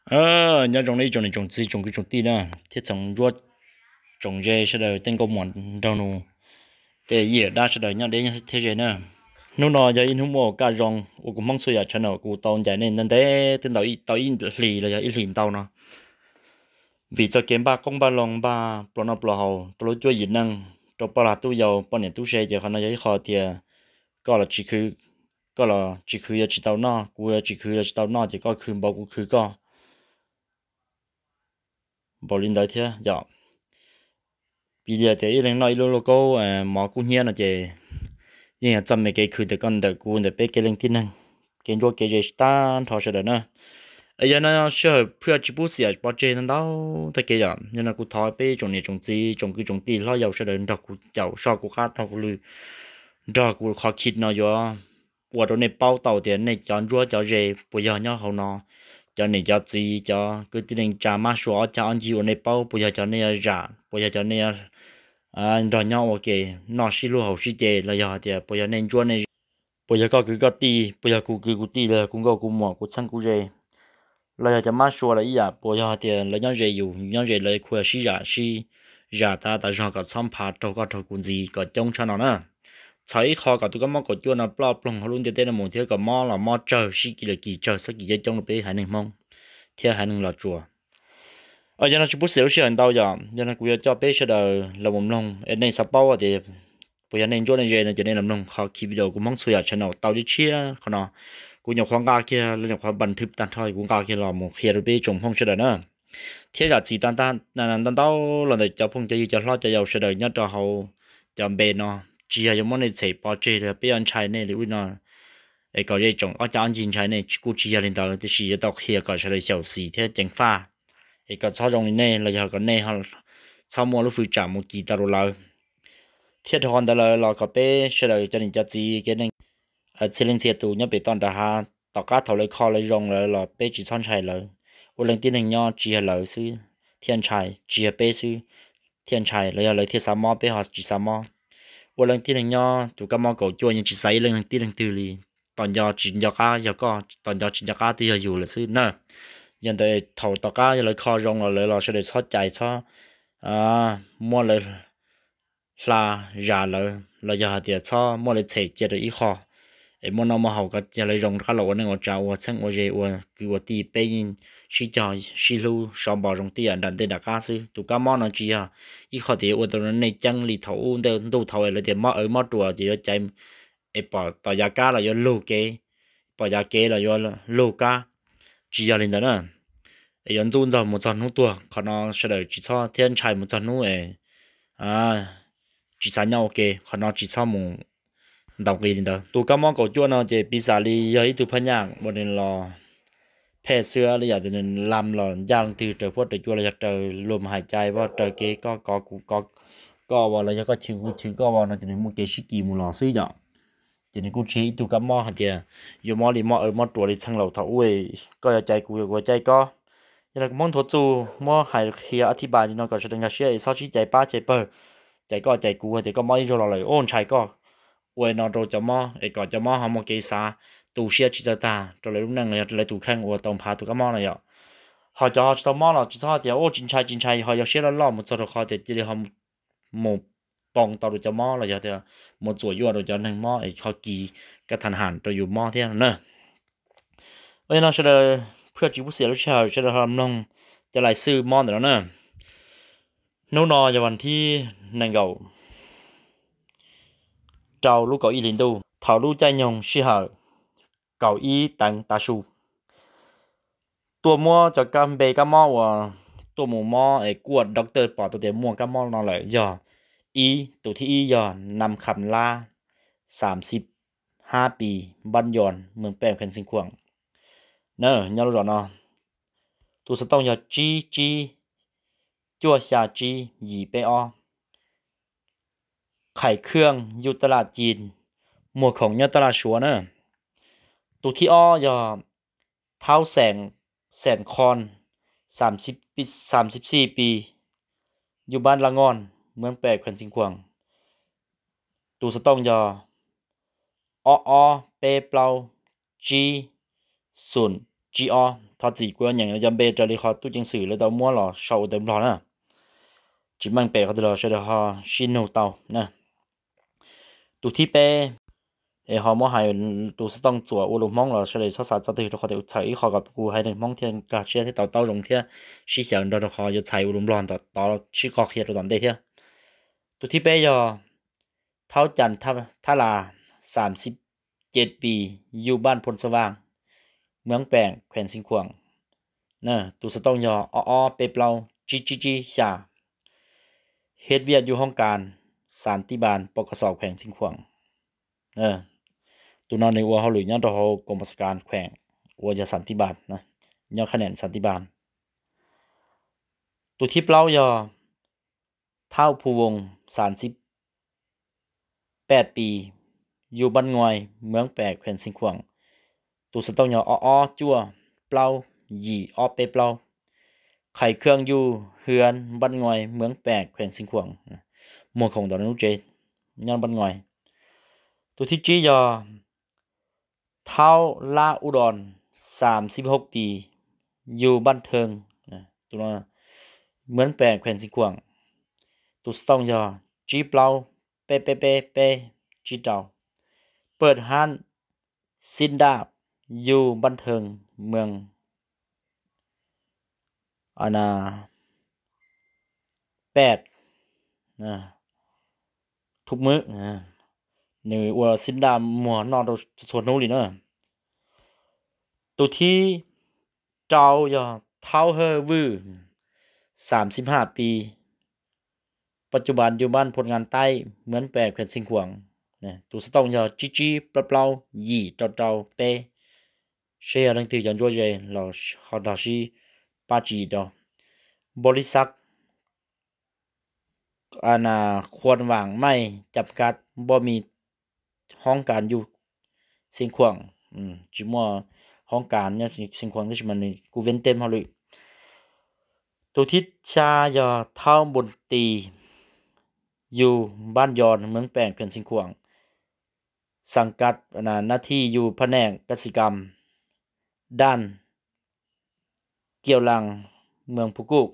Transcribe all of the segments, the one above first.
Nyob zoo ib tsoom niam tsoom txiv tsoom kwv tsoom tij na, thiab tsoom ntsuab tsoom ze sawv daws tej nkauj muam nraug nus, tej yawm dab sawv daws nyob deb thiab ze na. Hnub no yog ib hnub muaj kaj zoo uas kuv Hmoob txhua yam channel kuv tau ncaim nej ntev ntev twb tau ib hlis los yog ib hlis ntau no. Vim txoj kev npaj qoob npaj loo npaj pluas noj pluas haus rau lub cuab yim neej, rau poj lag tub yau poj niam tub se ces qhov no yog ib qho tias koj los tsis khwv, koj los tsis khwv yuav tsis tau noj, kuv yuav tsis khwv yuav tsis tau noj ces koj khwv npaum kuv khwv koj npaum li ntawd thiab yom. Piv li tias ib leeg noj ib lub lauj kaub mov kub hnyiab no ces yeej yog txoj me kev khwv ntawm koj ntawm kuv ntawm peb kev leej tib neeg, kev ntsuab kev ze tag nrho sawv daws na. Es yog no sij hawm phwj tsis pub xiam pov tseg ntau ntau tag kev yom, yog no kuv thov peb tsoom niam tsoom txiv tsoom kwv tsoom tij hlob yau sawv daws nrog kuv caum soj kuv qab taug kuv lw, nrog kuv qhov khij no yuav ua rau nej paub tau tias nej cov ntsuab cov ze puas yog nyob hauv no, cov niam cov txiv cov kwv tij neej tsa mab sua ob cag ob ncig uas nej paub puas yog cov nej yuav zam, puas yog cov nej yuav nrog nyob ua ke noj sib hlub haus sib ce, los yog hais tias puas yog nej ntsuab nej ze, puas yog koj kwv koj tij, puas yog kuv kwv kuv tij, los yog kuv nkauj kuv muam kuv txheeb kuv ze, los yog cov mab sua los ib yam, puas yog hais tias lawv nyob ze yus, yus nyob ze lawv, kuj yog sib zam sib zam tas tas zog kom txhob phav raug koj raug kuv ntxiv kom coob tshaj no na. Txhawm ib qho kom tus kab mob kaum cuaj no ploj ploog hauv lub ntiaj teb no mus thiab kom mob los mob tsawg, sib kis los kis tsawg, txhob kis coob coob rau peb haiv neeg Hmoob thiab haiv neeg Los Tsuas. Yog no tsis pub xiam lub sij hawm ntau yom, yog no kuv yuav coj peb sawv daws los mus mloog es nej xav paub tias puas yog nej ntsuab nej ze no ces nej los mloog qhov khij video kuv Hmoob txhua yam channel tau tshiab tshiab qhov no. Kuv nyuam qhuav nqa kiag, nyuam qhuav npas thwb tag nrho kuv nqa kiag los mus qhia rau peb tsoom Hmoob sawv daws na. Thiab zam txim ntau ntau los ntawm cov phooj cov ywg cov hlob cov yau sawv daws nyob rau hauv cov npe no, tsis yog yuav muab nej tshem pov tseg los peb yuav ntshai nej li ub no es kom ze tsoom ob cag ob ncig ntshai nej, kuj tsis yog li ntawd, tiam sis yuav tau qhia kom sawv daws xyaum xim thiab ceev faj, es kom txhob zoo li nej los yog kom nej txhob muaj lub fwj tsam mus kis tau rau lawv. Thiab dhau qhov ntawd lawm los kom peb sawv daws cov niam cov txiv kev neej txhia leej txhia tus nyob pem toj nram hav, tom qab thaum lawv kho lawv zoo lawm los peb tsis txhob ntshai lawv. Ua leej tib neeg nyob tsis yog lawv xwb thiaj ntshai, tsis yog peb xwb thiaj ntshai, los yog lawv thiaj xav mob peb ho tsis xav mob. Ua leej tib neeg nyob tus kab mob kaum cuaj yeej tsis xaiv ib leej tib leeg twg li, tom nco tsis nco qab yog koj, tom nco tsis nco qab twb yog yus lawm xwb na. Yog ntawd thaum tom qab yog lawv kho zoo los lawv los sawv daws txhob cais, txhob muab lawv hla zam lawv los yog hais tias txhob muab lawv tshem cia rau ib qho. Es muaj noj muaj haus kom cia lawv zoo rov qab los ua neej ua tsav ua txheeb ua ze ua kwv ua tij, peb yeej sib cog sib hlub sov npos zoo tij nram ntej nram qab xwb. Tus kab mob no tsis yog ib qho tias yuav ua tau nej ceeb li thaum ub ntej ntuj thaud lawv tias mob awv mob ruas ces yuav caiv es pom tom yav kab los yuav lug kev, pom yav kev los yuav lug kab. Tsis yog li ntawd na. Es yuav ntxub ntxaug mus txog hnub tuag, qhov no sawv daws tsis txhob thiab ntshai mus txog hnub es tsis xav nyob ua ke, qhov no tsis txhob mus ntaus nqi li ntawd. Tus kab mob kaum cuaj no ces piv xam li yog ib tug phab nyaj uas nws los phej xwb, li yam tias nws lam los ncaj leej twg raws huab raws cua los yog raws luag mus hais cai, raws kev koj kov kuv kov, koj vas los yog koj chwv kuv chwv koj vas no ces nws muaj kev sib kis mus los xwb yom. Ces nws kuj tsis yog ib tug kab mob hais tias yuav mob li mob awv mob ruas li txheej laus thaum ub, koj yuav cais kuv kuv yuav cais koj. Yog li kuv muab nthuav txuj muab hais qhia ob thib pab li no kom sawv daws nkag siab es txhob sib cais pab cais pawg, cais koj cais kuv hais tias koj mob ib zaug los lawm ua ntshai koj. Ua li no rau cov mob es kom cov mob ho muaj kev xav tu siab tsis txawj tag rau lawv lub neej los yog lawv tus kheej uas tau nphav tus kab mob no yom. Ho cov ho tsis tau mob los tsis txhob hais tias ua tsis ntshai tsis ntshai, ho yog siab loj loj mus txog rau qhov tias cia li ho mus poob tau rau cov mob los yog tias mus txuam yuaj rau cov neeg mob es ho kis kaj thas ham rau yus mob thiab no na. Ua li no sawv daws phwj tsis pub xiam lub sij hawm, sawv daws ho mloog cov lais xwj mob ntawm no na. Hnub no yog vas thib nees nkaum rau lub kaum ib hlis ntuj, thaum lub caij nyoog sij hawm kaum ib teev tav su, tuaj muab cov kab npe kab mob uas tuaj mus mob es kuaj doctor pom tau tias muaj kab mob no lawm yog ib, tus thib ib yog Nam Kham Lab, xam xib hab pis, npab yos, meej pej khees xeev khuam na, nyob lub zos no. Tus xov tooj yog tsib tsib cuaj xya tsib yim peb ob. Khais khwj yug taj laj ci, muag khoom nyob taj laj suav na. Tus thib ob yog Thaub Xeem, Xeem Khon, xam xib xij pis, yug npab laj ngooj, meej pej khees xeev khuam. Tus xov tooj yog ob ob peb plaub tsib xoom tsib ob. Thov txim kuv yuav nyeem cov npe raws li qhov tub ceev xwm lawv tau muab los sau ua tawv Nplog na, tsis meej pem qhov twg los sawv daws ho sib nug tau na. Tus thib peb, es ho muab hais tus xov tooj txuas ua lus Hmoob los sawv daws txhob xav txog twg, rau qhov tias txhawm ib qho kom kuv haiv neeg Hmoob thiaj nkag siab thiab tau taub zoo thiab sib xyaw nrog rau qhov yuav txhais ua lus Nplog ntawm tod sib qog qhia rau tom ntej thiab. Tus thib peb yog Thaub Cas Thab Las, xas xib ceg pis, yug npaj Phoo Xa Vaj, Meeb Peem, Khees Xeev Khuam. Tus xov tooj yog ob ob peb plaub tsib tsib tsib xya, hiab viaj yug hoob kas Xas Tij Npas, Pos Kas Xos, Khees Xeev Khuam. Tus no nws ua hauj lwm nyob rau hauv koom pos kas khees uas yog Xas Tij Npas, nyob khab nees Xas Tij Npas. Tus thib plaub yog Thaub Phu Voos, xas xib peb pis, yug npaj Nguais, Meeb Peem, Khees Xeev Khuam. Tus xov tooj yog ob ob cuaj plaub yim ob peb plaub, qhais khaj yug hwv npaj Nguais, Meeb Peem, Khees Xeev Khuam. Muag khoom ntawm lub tsev nyob npaj Nguais. Tus thib tsib yog Thaub Lab Ub Dos, xas xib hauj pis, yug npaj Theej, Meeb Peem, Khees Xeev Khuam. Tus xov tooj yog tsib plaub peb peb peb peb tsib rau, paj hab xib ntaj, yug npaj Theej, Meeb Peem, Thub Mwb. Nws ua xib ntaj muag noj rau txhua hnub li na. Tus thib rau yog Thaub Hawj Vwj, xas xib haj pis, pas cuj pas yug npaj Phoo Nkas Taib, Meeb Peem, Khees Xeev Khuam. Tus xov tooj yog tsib tsib plaub plaub yim rau rau peb. Seb yog leej twg cov ntsuab ze los ho nrog sib pab tswv yim rau. Npau li xav Khuam Vaam Maij Cam Kav Npoj Mis, hoob kas yug Xeev Khuam. Tsis muaj hoob kas nyob Xeev Khuam tab sis mas nws kuj veb teb hauj lwm. Tus thib xya yog Thaub Npus Tis, yug npaj Yos, Meeb Peem, Khees Xeev Khuam, xas kas nab thij yug phaj neej kas xi kam daj kiau las, Meeb Phu Kuj.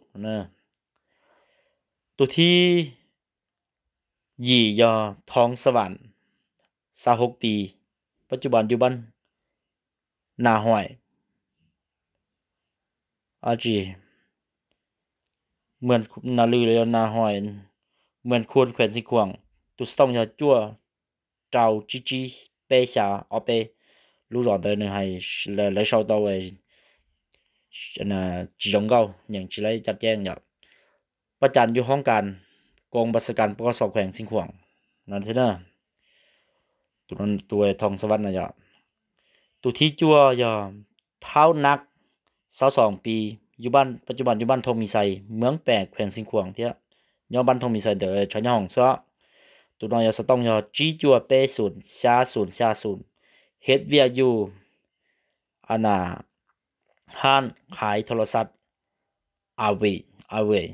Tus thib yim yog Thoov Xa Vam, xas hauj pis, pas cuj pas yug npaj Nas Huam, tsis, Nas Lwj los yog Nas Huam, Meeb Khun, Khees Xeev Khuam. Tus xov tooj yog cuaj rau tsib tsib peb xya ob peb. Lub zos ntawd nws hais, lawv sau tau tsis zoo nkauj, nyeem tsis laib caj ceeb yom. Paj Cas yug hoob kas koom pas xas kas Pos Kas Xos, Khees Xeev Khuam no thiab na. Tus Thoov Xa Vam no yom. Tus thib cuaj yog Thaub Nab, xas xoom pis, yug npaj, pas cuj pas yug npaj Thoo Mis Xais, Meeb Peem, Khees Xeev Khuam thiab, nyob npaj Thoo Mis Xais ntawm tshav nyob hoom xwb. Tus no yog xov tooj yog tsib cuaj peb xoom xya xoom xya xoom, hiab viaj yug a nas hab qhais thoo las xav a vim a vim.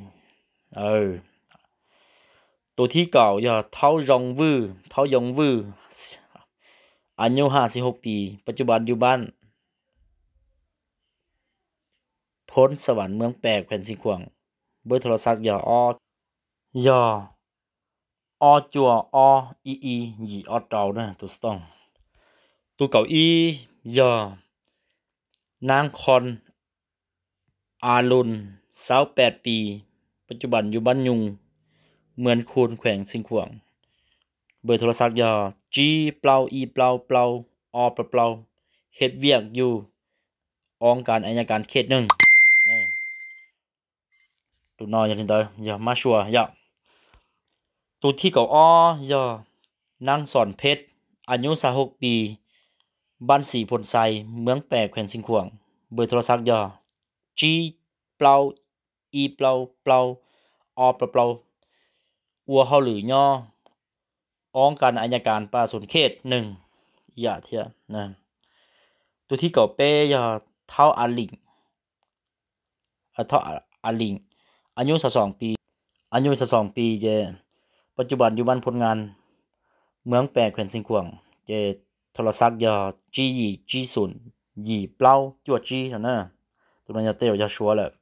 Tus thib kaum yog Thaub Zoo Vwj, Thaub Yoo Vwj, a nyub haj xib hauj pis, pas cuj pas yug npaj Phoo Xa Vam, Meeb Peem, Khees Xeev Khuam. Npawb thoo las xav yog ob, yog ob cuaj ob ib ib yim ob rau na tus xov tooj. Tus kaum ib yog Nab Khoo A Lun, xaub peb pis, pas cuj pas yug npaj Nyoog, Meeb Khun, Khees Xeev Khuam. Npawb thoo las xav yog tsib plaub ib plaub plaub ob plaub plaub, hiab viaj yug hoob kas a nyaj kas khej neeg. Tus no yog li ntawd yog mab sua yom. Tus thib kaum ob yog Nab Xoom Pheb, a nyub xas hauj pis, npaj Xis Phoo Xais, Meeb Peem, Khees Xeem Khuam. Npawb thoo las xav yog tsib plaub ib plaub plaub ob plaub plaub. Ua hauj lwm nyob hoob kas a nyaj kas pas xum khej neeg yam thiab. Tus thib kaum peb yog Thaub A Lim, Thaub A Lim, a nyub xas xoom pis, a nyub xas xoom pis ces pas cuj pas yug npaj Phoo Nkas, Meeb Peem, Khees Xeem Khuam. Ces thoo las xav yog tsib yim tsib xum yim plaub cuaj tsib no na. Tus no yog tej zaum yog Suav lawm.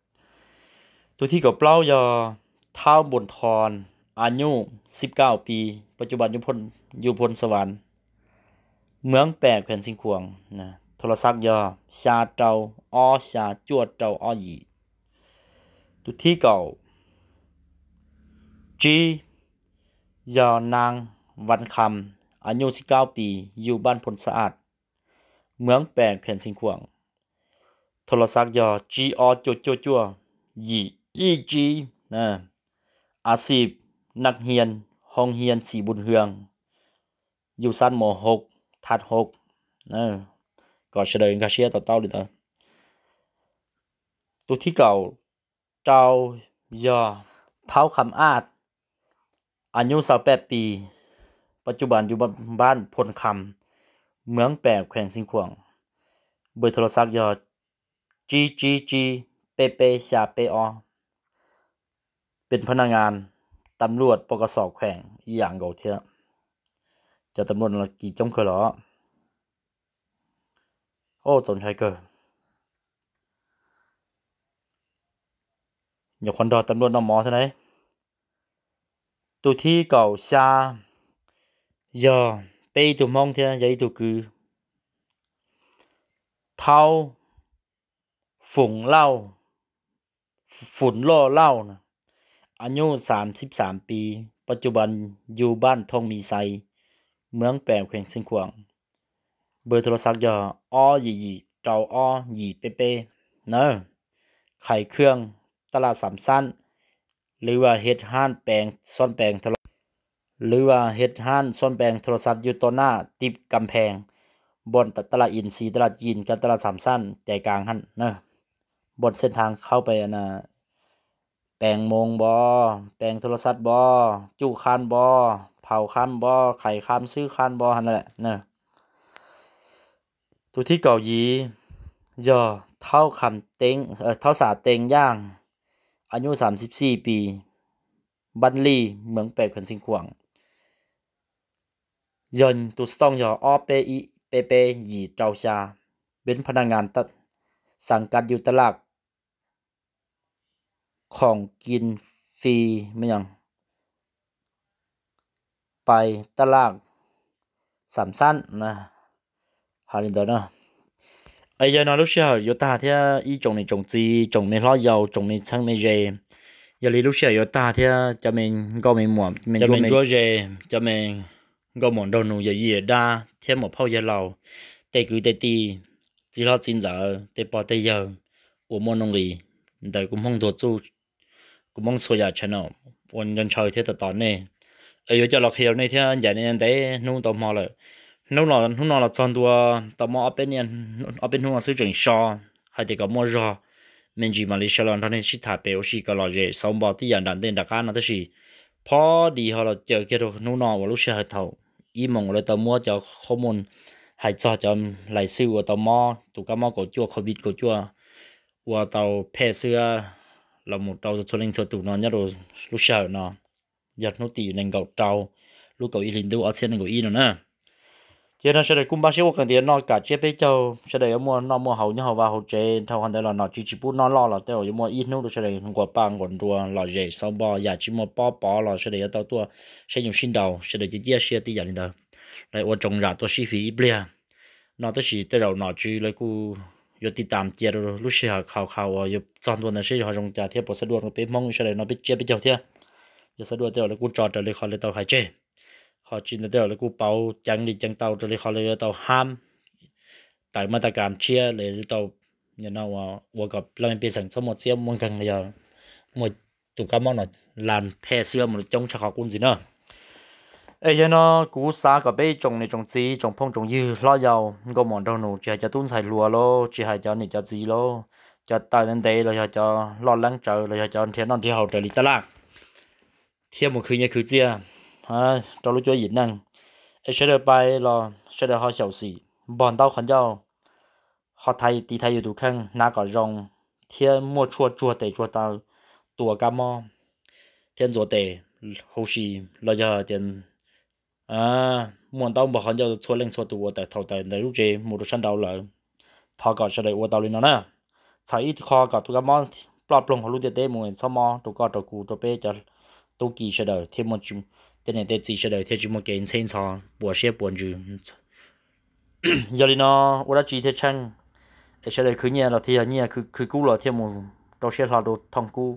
Tus thib kaum plaub yog Thaub Npus Thos, a nyuj xib kaum pis, pab cuj ban yus Phoo Xas Vas, Meeb Pem, Khees Xeev Khuam. Thoo las xav yog xya rau ob xya cuaj rau ob yim. Tus thib kaum tsib yog Naj Vas Kham, a nyuj xib kaum pis, yus ban Phoo Xas As, Meeb Pem, Khees Xeev Khuam. Thoo las xav yog tsib ob cuaj cuaj cuaj yim ib tsib. A xij naj hias, hoo hias xim npun hwag, yus xav mus hauv thaj hauv, kom sawv daws nkag siab to taub li ntawd. Tus thib kaum rau yog Thaub Kham Aj, a nyuj xaus peb pis, pab cuj ban yus npab Phoo Kham, Meeb Pem, Khees Xeev Khuam. Npawb thoo las xav yog tsib tsib tsib peb peb xya peb ob. Peb phab naj ngas tam luaj pov kas xom khees ib yam nkaus thiab. Cov tam luaj no kis coob kawg los. Txaus ntshai kawg. Nyuam qhuav nrog tam luaj noj mov thiab ne. Tus thib kaum xya yog peb ib tug Hmoob thiab yog ib tug kwv, Thaub Foom Lauj, Foom Loj Lauj, a nyuj xas xib xas pis, pab cuj ban yus npab Thoo Mis Xais, Meeb Pem, Khees Xeev Khuam. Npawb thoo las xav yog ob yim yim rau ob yim peb peb na. Khais khwj taj laj xam xab, lwv vas hej haj pees xob pees, lwv vas hej haj xob pees thoo las xav yus to naj tib kas phees, npoo taj laj ib xis taj laj ib kas taj laj xam xab cais kas haj na. Npoo xej thav khauj pes, pees moos npo, pees thoo las xav npo, cuj khab npo, phau khab npo, khais khab xwb khab npo haj na. Tus thib kaum yim yog Thaub Xam Teev, Thaub Xas Teev Yaj, a nyuj xas xib xij pis, npab Lij, Meeb Pem, Khees Xeev Khuam. Yog tus xov tooj yog ob peb ib peb peb yim rau xya. Peb phab naj ngas xas kas yus taj laj khoom kis fis me nyuam pais taj laj xam xab na. Hais li ntawd na. Es yog no lub sij hawm yuav tag thiab ib tsoom niam tsoom txiv, tsoom me hlob yau, tsoom me txheeb me ze, yog li lub sij hawm yuav tag thiab cov me nkauj me muam, cov me ntsuab ze, cov me nkauj muam nraug nus, yawm yij yawm dab thiab muam phauj yawg laus, tej kwv tej tij, txiv hlob txiv ntxawm, tej pog tej yawg uas muaj nuj nqis ntawm kuv Hmoob Ntuag Txuj, kuv Hmoob Txhua Yam channel uas ntshaw thiab tos tos nej, es yuav coj los qhia rau nej thiab ncaim nej ntev hnub ntau hmo lawm. Hnub no los txog ntua tau muaj ob peb hnub no xwb tseem so, hais tias kom muaj zog me ntsis mam li sawv los nrog nej sib tham pem ua si kom lom zem xauv npo tib yam nram ntej nram qab no tab sis phob dis ho los caw kiag rau hnub no uas lub sij hawm thaum ib moos uas lawv tau muab cov qhob muaj hais txog cov lais xwb uas tau mob tus kab mob kaum cuaj covid kaum cuaj uas tau phej xwb los mus rau txhua leej txhua tus no nyob rau lub sij hawm no yog hnub tim nees nkaum rau lub kaum ib hli ntuj ob txhiab nees nkaum ib no na. Ces no sawv daws kuj npaj siab ua qee tiav noj kam tsiab peb caug, sawv daws yuav muaj noj muaj haus nyob hauv vaj hauv tsev, dhau qhov ntawd los nom tswv tsis pub noj loj los tej zaum yuav muaj ib hnub rau sawv daws nquas paj nquas nruas lom zem xauv npo, yam tsis muaj pob pov los sawv daws yuav tau tuaj saib nyuj sib nraus, sawv daws cia ciaj siab tib yam li ntawd. Lawv ua tsoos zam tuaj sib fim ib pliag no tab sis tej zaum nom tswv lawv kuj yuav tiv tam cia rau lub sij hawm khaus khaus uas yuav txog ntua ntawd seb ho zoo cas thiab puas xav dua rau peb Hmoob sawv daws noj peb tsiab peb caug thiab. Yog xav dua tej zaum lawv kuj tso raws li qhov lawv tau hais tseg, ho tsis ntawd tej zaum lawv kuj pauv ceev li ceev tau raws li qhov lawv yuav tau hab tawm maj tas kas tshiab lawv yuav tau ua kom laj mej pej xeem txhob muaj txiab muaj nkeeg los yog muaj tus kab mob no lan phej xwb mus coob tshaj qhov qub ntxiv na. Es yog no kuv xav kom peb tsoom niam tsoom txiv tsoom phooj tsoom ywg hlob yau nkauj muam nraug nus tsis hais cov tub ntxhais hluas lauj, tsis hais cov niam cov txiv lauj, cov tawm ntev ntev los yog cov loj leeb tsawv los yog cov nrhiav noj nrhiav haus raws li tab laj thiab mus khwv nyiaj khwv txiaj rau lub cuab yim neej, es sawv daws pais los sawv daws ho xyaum xim npog ntaub qhov ncauj, ho thaiv tiv thaiv yus tus kheej hnav kom zoo thiab muaj tshuaj tsuag tes tsuag taw tua kab mob thiab ntxuav tes huv si los yog tias muaj ntaub npog qhov ncauj txhua leej txhua tus uas tawm thaum tawm ntawm lub tsev mus rau sab nraud lawm, thov kom sawv daws ua tau li no na. Txhawm ib qho kom tus kab mob ploj ploog hauv lub ntiaj teb mus, txhob mob rau koj rau kuv rau peb cov tub ki sawv daws thiaj muaj, tej niam tej txiv sawv daws thiaj tsis muaj kev ntxheb ntxhov puas siab puas ntsws. Yog li no, ua dab tsi thiaj tsheej, es sawv daws khwv nyiaj los thiaj yog nyiaj, khwv kub los thiaj mus rau siab hlo rau thooj kub,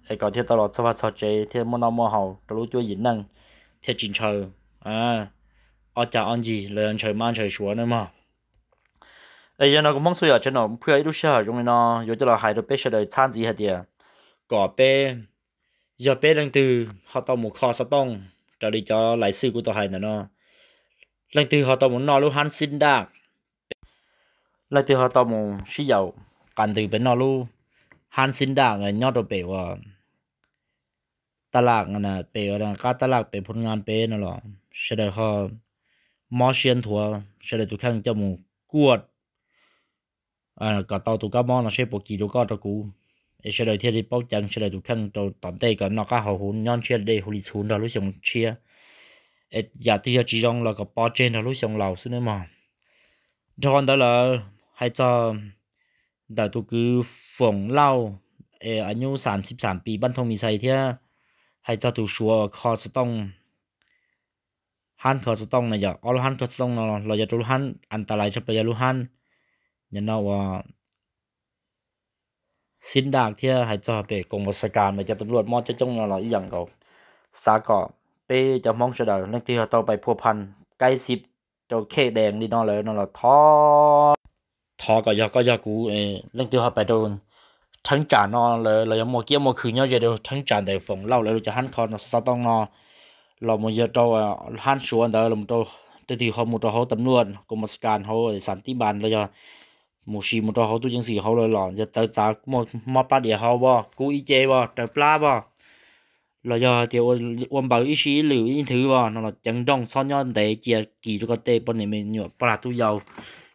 es kom thiaj tau los txog vaj txog tsev thiaj muaj noj muaj haus rau lub cuab yim neej, thiaj tsis ntshaw ob cag ob ncig los yog ntshaw mab ntshaw suav na mog. Es yog no kuv Hmoob Xwb Yom Channel phaj ib lub sij hawm zoo li no yuav coj los hais rau peb sawv daws txhab ntxiv hais tias kom peb, yog peb leej twg ho tau mus kho xov tooj raws li cov lais xwj kuv tau hais ntawm no, leej twg ho tau mus noj lub hab xib daj, leej twg ho tau mus sib yaum qas ntws pem noj lub hab xib daj nyob rau pem uas taj laj, pem qab taj laj pem phu na pem no los sawv daws ho mob siab nthuav, sawv daws tus kheej coj mus kuaj kom tau tus kab mob no seb puas kis rau koj rau kuv, es sawv daws thiaj li paub ceev sawv daws tus kheej rau tom ntej kom noj qab haus huv nyob ntshiab dej huv li txhuv nrog lub xyoo tshiab, es yam twg yog tsis zoo los kom pov tseg nrog lub xyoo laus xwb nawb mog. Dhau qhov ntawd lawm, hais txog ntawm tus kwv Foom Lauj, es a nyuj xam xib xam pis npaj thooj mis xais thiab hais txog tus suav uas kho xov tooj, hab kho xov tooj no yog ob lub hab kho xov tooj no los yog rau lub hab an ta lais tshaj plaws yog lub hab no uas xib daj thiab hais txog pem koom mos xa kas mas cov tus luaj mob coob coob no los ib yam nkaus. Xav kom peb cov Hmoob sawv daws leej twg ho tau pais phua phan kaib xib rau khej dees li no lawm no los thov, thov kom yog koj yog kuv, leej twg ho pais rau theeb tsam no lawm los yog muaj kiab muaj khw nyob ze rau theeb tsam ntawm Foom Lauj lawv cov hab kho no xov tooj no los mus yog rau hab suav ntawd los rau, tej twg ho mus rau hauv tam luaj koom mos xa kas hauv xam tib npas los yog mus sim mus rau hauv tub ceev xwm hauv lawm los yog txawv txav muaj mob plab diav hauv voj kub ib ce voj raws plab voj los yog tias ua npaws ib sij ib lwm ib nthwv voj no los ceev nrooj txhob nyob ntev cia kis rau koj tej poj niam me nyuam poj lag tub yau,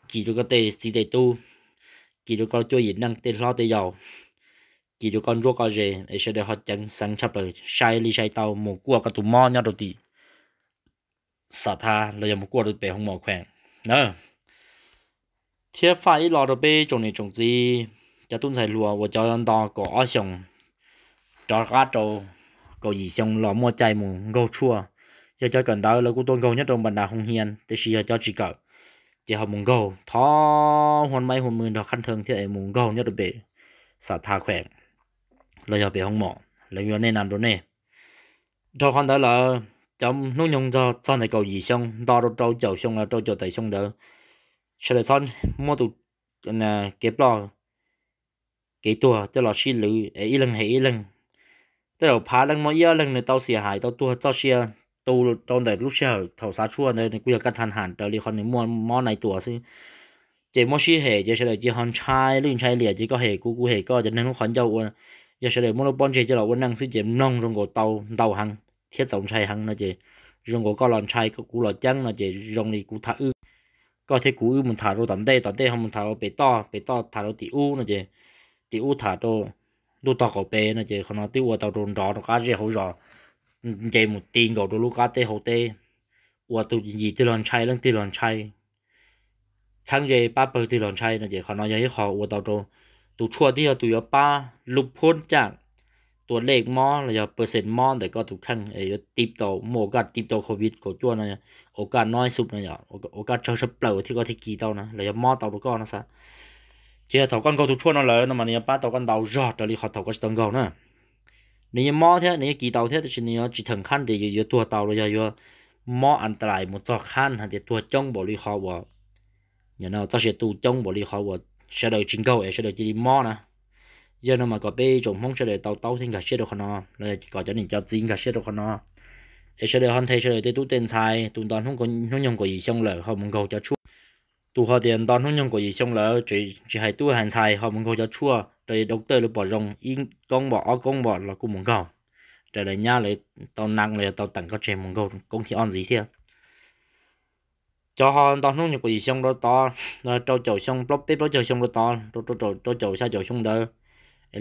kis rau koj tej txiv tej tub, kis rau koj cuab yim neej tej hlob tej yau, kis rau koj ntsuab koj ze, es sawv daws ho ceev xeev tshaj plaws sai li sai tau mus kuaj koj tus mob nyob rau tim Xam Tha los yog mus kuaj rau pem Hoo Mom Khuees na. Thiab faj ib lo rau peb tsoom niam tsoom txiv, cov tub ntxhais hluas uas cov nto kaum ob xyoos rov qab rau kaum yim xyoo los muaj cai mus nkaug tshuaj. Yog cov kawm ntawv lawv kuj tuaj nkaug nyob rau npa nra hoo hia, tiam sis yog cov tsis kawm ces ho mus nkaug thov huaj maib huaj mw nrog khab nthee thiab es mus nkaug nyob rau pem Xam Tha Khuees los yog pem Hoo Mom, lawv yuav nej nam rau nej. Dhau qhov ntawd lawm, cov hnub nyoog txog ntawm kaum yim xyoo nto rau rau caum xyoo los rau caum tawm xyoo ntawd, sawv daws txhob muab tus kev ploj kev tuag coj los sib lwv es ib leeg hem ib leeg. Tej zaum phav leej muaj ib ob leeg nws tau xiam hais tau tuag txoj sia tu rau ntawm lub sij hawm thaum xav tshuaj ntawd nws kuj yog kaj tha ham raws li qhov nws muaj mob nai tuas xwb. Ces muab sib hem ces sawv daws cia ho ntshai lwj ntshai liam ces koj hem kuv kuv hem koj ces neeg lub qhov ncauj ua, yog sawv daws muab lub pob ntseg coj los ua neej xwb ces mloog zoo nkaus tau ntau heev thiab txaus ntshai heev no ces zoo nkaus koj los ntshai kuv los ceeb no ces zoo li kuv tham wb, koj thiab kuv wb mus tham rau tom ntej, tom ntej ho mus tham rau pem toj, pem toj tham rau tim ub no ces tim ub tham rau ntuj tog qaum pem no ces qhov no twb ua tau rau nrov rau qab zej hauv zos, nce mus ti nkaus rau lub qab teb hauv teb, ua tus yim twg los ntshai leej twg los ntshai, txheeb ze pab pawg twg los ntshai no ces qhov no yog ib qho ua tau rau tus tshuaj twb yog tus yuav pab lub phub caj tua lej mob los yog percent mob ntawm koj tus kheej es yuav tib tau muaj ua kaj tib tau covid kaum cuaj no, ua kaj nob xub no, ua kaj tsawg tshaj plaws thiab koj thiaj kis tau na los yog mob tau rau koj no xav. Ces yog thaum koj nkaug tus tshuaj no lawm no mas nws yuav pab tau koj ntau zog raws li qhov thaum koj tsis tau nkaug na. Nws yeej mob thiab nws yeej kis tau thiab tab sis nws yuav tsis theem qhab tias yuav tuag tau los yog yuav mob an ta lais mus txog qhab hais tias tuag coob npaum li qhov uas, txoj sia tu coob npaum li qhov uas sawv daws tsis nkaug es sawv daws cia li mob na. Yog no mas kom peb tsoom Hmoob sawv daws tau taub thiab nkag siab rau qhov no, los yog kom cov niam cov txiv nkag siab rau qhov no, es sawv daws ho nthe sawv daws tej tub tej ntxhais tus nto hnub nyoog kaum yim xyoo lawm ho mus nkaug cov tshuaj. Tus ho tias nto hnub nyoog kaum yim xyoo lawm tsis hais tub hais ntxhais ho mus nkaug cov tshuaj raws li doctor lawv pom zoo ib koob npom ob koob npom los kuj mus nkaug, raws lawv nyab lawv tau nees los yog tau teem koj tseg mus nkaug koob thib ob ntxiv thiab. Cov ho nto hnub nyoog kaum yim xyoo rau tod, rau caum xyoo plaub peb plaub caug xyoo rau tod, rau caum xya caum xyoo ntawd,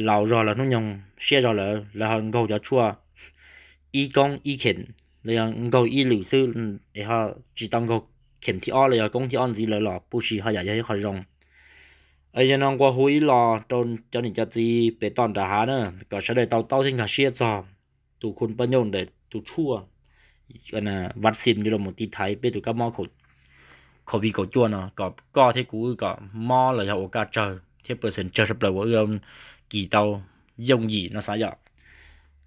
laus zog lawv hnub nyoog siab zog lawm lawv ho nkaug cov tshuaj ib koob ib khem los yog nkaug ib lwm xwb es ho tsis tau nkaug khem thib ob los yog koob thib ob ntxiv lawm los puj si ho yam yog ib qho zoo. Yog no nqua hu ib los rau cov niam cov txiv pem toj nram hav na, kom sawv daws tau taub thiab nkag siab txog tus khu paj nyuj ntawm tus tshuaj vaccine yuav los mus tiv thaiv peb tus kab mob covid kaum cuaj no, kom koj thiab kuv kom mob los yog ua kaj tsawg thiab percent tsawg tshaj plaws uas wb kis tau yooj yim no xav yom.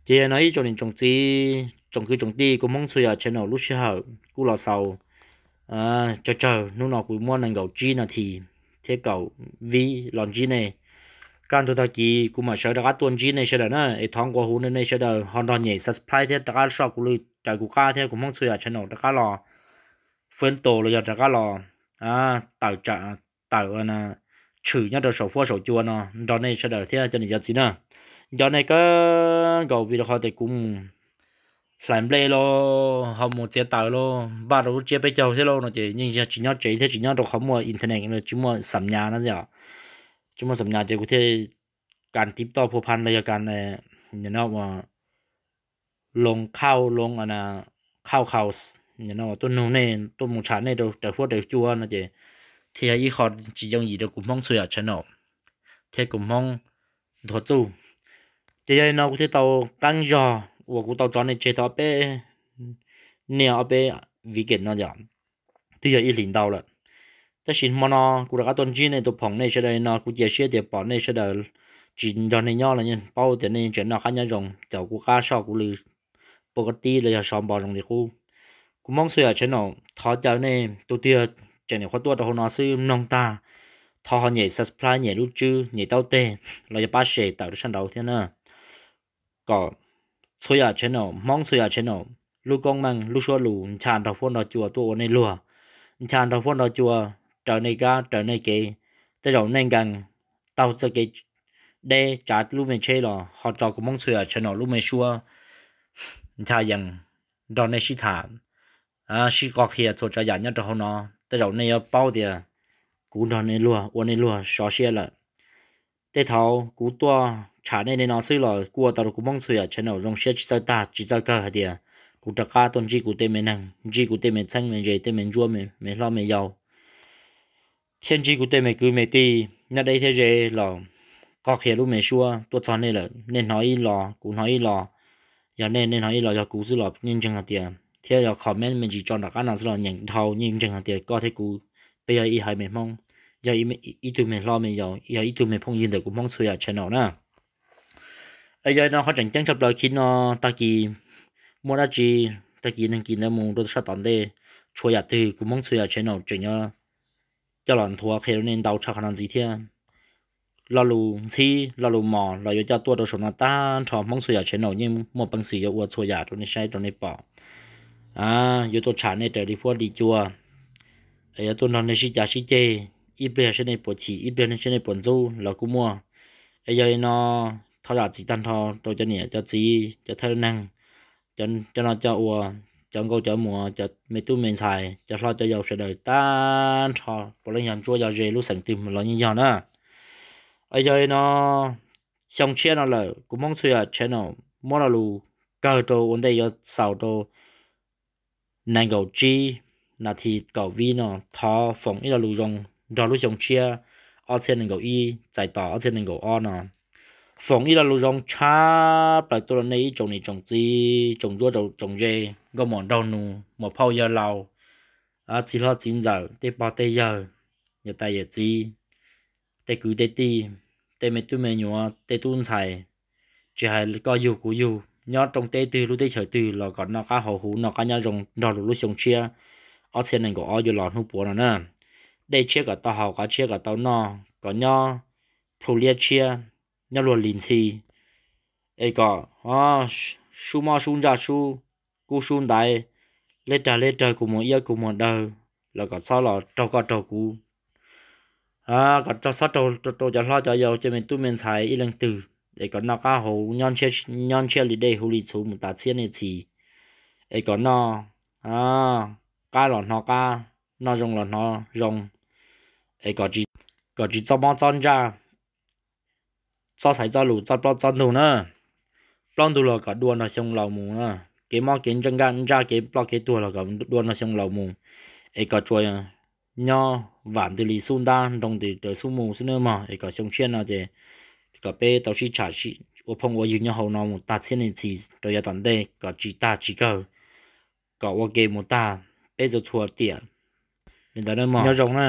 Ces no ib tsoom niam tsoom txiv tsoom kwv tsoom tij, kuv Hmoob txhua yam channel lub sij hawm kuj los xaus tsawg tsawg, hnub no kuv muab nees nkaum tsib nas this thiab kaum vib los ntsib nej. Kaj ntug tag kis kuv mam sawv rov qab tuaj ntsib nej sawv daws na, es thov nqua hu nej sawv daws ho nrog nyem subscribe thiab rov qab soj kuv lw raws kuv qab thiab kuv Hmoob txhua yam channel rov qab los fab tos los yog rov qab los tawm tsam tawm tshwm nyob rau saum huab saum cua no nrog nej sawv daws thiab cov niam cov txiv na. Nco nej kawg nkaus vim rau qhov tias kuv mus hlais nplej lauj, ho mus txiav taws lauj, npaj rau lub tsiab peb caug thiab lauj no ces yeej yog tsis nyob tsev thiab tsis nyob rau qhov muaj internet los tsis muaj xam nyas no yom. Tsis muaj xam nyas ces kuv thiaj kas tib toj phua phan los yog kas no ua loo khauj loo khauj khaus no tuaj nug nej tuaj mus tsham nej rau raws huab raws cua no ces thiaj yog ib qho tsis yooj yim rau kuv Hmoob txhua yam channel thiab kuv Hmoob nthuav txuj. Ces yog li no kuv thiaj tau qeeb zog uas kuv tau tso nej tseg tau ob peb niaj ob peb weekend no yom, twb yog ib hlis ntau lawm. Tab sis hmo no kuv rov qab tuaj ntsib nej, tuaj phoom nej sawv daws li no, kuv cia siab tias pom nej sawv daws tsis nrog nej nyob los yeej paub tias nej tseem noj qab nyob zoo, caum kuv qab soj kuv lw pov kab tib los yog so npo zoo li qub. Kuv Hmoob txhua yam channel thov caw nej tus twg tseem nyuam qhuav tuaj rau hauv no xwb mloog tag, thov ho nyem subscribe, nyem lub tswb, nyem taub teg los yog pab share tawm rau sab nraud thiab na, kom txhua yam channel, Hmoob txhua yam channel, lub koob meej lub suab lus ncha nrog huab nrog cua tuaj ua nej luag, ncha nrog huab nrog cua raws nej kab raws nej kev. Tej zaum nej nkees taug txoj kev deb tsav lub me tsheb los ho tso kuv Hmoob txhua yam channel lub me suab ncha yees nrog nej sib tham, sib qo qhia txhua tsav yam nyob rau hauv no. Tej zaum nej yuav paub tias kuv nrog nej luag ua nej luag sov siab lawm. Tej thaum kuv tuaj tsham nej li no xwb los kuj ua tau rau kuv Hmoob txhua yam channel zoo siab tsis txawj tag tsis txawj kawg hais tias kuv rov qab tuaj ntsib kuv tej me neeg, ntsib kuv tej me txheeb me ze, tej me ntsuab me hlob me yau, thiab ntsib kuv tej me kwv me tij nyob deb thiab ze los qo qhia lub me suab tuaj txog nej lawm. Nej hnov ib los kuv hnov ib los, yog nej nej hnov ib los yog kuv xwb los yeej ntseeg hais tias, thiab yog comment me ntsis tso nram qab no xwb los nyeem dhau yeej ntseeg hais tias koj thiab kuv peb yog ib haiv me Hmoob, yog ib tug me hlob me yau, yog ib tug me phooj ywg ntawm kuv Hmoob txhua yam channel na. Yog no qhov tseem ceeb tshaj plaws khi no, tag kis muaj dab tsi, tag kis neeg kis ntawd mus rau sab tom ntej, tshuav yam twg kuv Hmoob txhua yam channel tseem yuav coj los nthuav qhia rau nej ntau tshaj qhov no ntxiv thiab. Lo lus ntxhib lo lus mos los yuav coj tuaj rau saum no tag nrho, Hmoob txhua yam channel yeej muaj peev xwm yuav ua txhua yam rau nej saib rau nej pom. Yuav tuaj tsham nej raws li huab li cua, yuav tuaj nrog nej sib cav sib ceg, ib pliag saib nej puas chim, ib pliag saib nej puas ntxub los kuj muaj. Es yog li no, thov zam txim tag nrho rau cov niam cov txiv, cov thawj neeg, cov noj cov ua, cov nkauj cov muam, cov me tub me ntxhais, cov hlob cov yau sawv daws tag nrho, puav leej yog ntsuab yog ze lub xeem twg los yeej yog na. Es yog li no, xyoo tshiab no lawm, kuv Hmoob txhua yam channel muab lo lus kawg rau ua ntej yuav xaus rau nees nkaum tsib nas this kaum vib no, thov foom ib lo lus zoo nrog lub xyoo tshiab ob txhiab nees nkaum ib txais tos ob txhiab nees nkaum ob no. Foom ib lo lus zoo tshaj plaws tuaj rau nej ib tsoom niam tsoom txiv, tsoom ntsuab tsoom ze, nkauj muam nraug nus, muam phauj yawg laus, txiv hlob txiv ntxawm, tej pog tej yawg, yawm tais yawm txiv, tej kwv tej tij, tej me tub me nyuam, tej tub ntxhais, tsis hais koj yug kuv yug, nyob roob teb twg lub teb chaws twg los kom noj qab haus huv noj qab nyob zoo nrog lub xyoo tshiab ob txhiab nees nkaum ob yuav los hnub puav no na. Dej tshiab kom tau haus, qab tshiab kom tau noj, kom nyob plhu liab tshiab, nyob luag lis ntxhi, es kom sub mob sub ntsaj sub kub sub ntaiv, leb rag leb rawg, kua muag iab kua muag dawg los kom txhob los raug koj raug kuv, kom txhob raug rau cov hlob cov yau cov me tub me ntxhais ib leej twg, es kom noj qab haus, nyob ntshiab li dej huv li txhuv mus tas txhiab niaj txhis, es kom noj qab los hnov qab, noj zoo los hnov zoo, es kom tsis txob mob txob ntsaj, txob xaiv txob lus, txob plaub txob ntug na. Plaub ntug los kom dua nrog xyoo laus mus, kev mob kev ntsaj kev ploj kev tuag los kom dua nrog xyoo laus mus, es kom tsuas nyob vam ntws li xub ntab nroo ntws raws xub mus xwb nawb mog. Es kom xyoo tshiab no ces kom peb tau sib tsham ua phooj ua ywg nyob hauv no mus tag txhiab niam txhis rau yav tom ntej kom tsis tag tsis kawg, kom ua ke mus tag peb txhua txhua tiam li ntawd nawb mog. Nyob zoo na.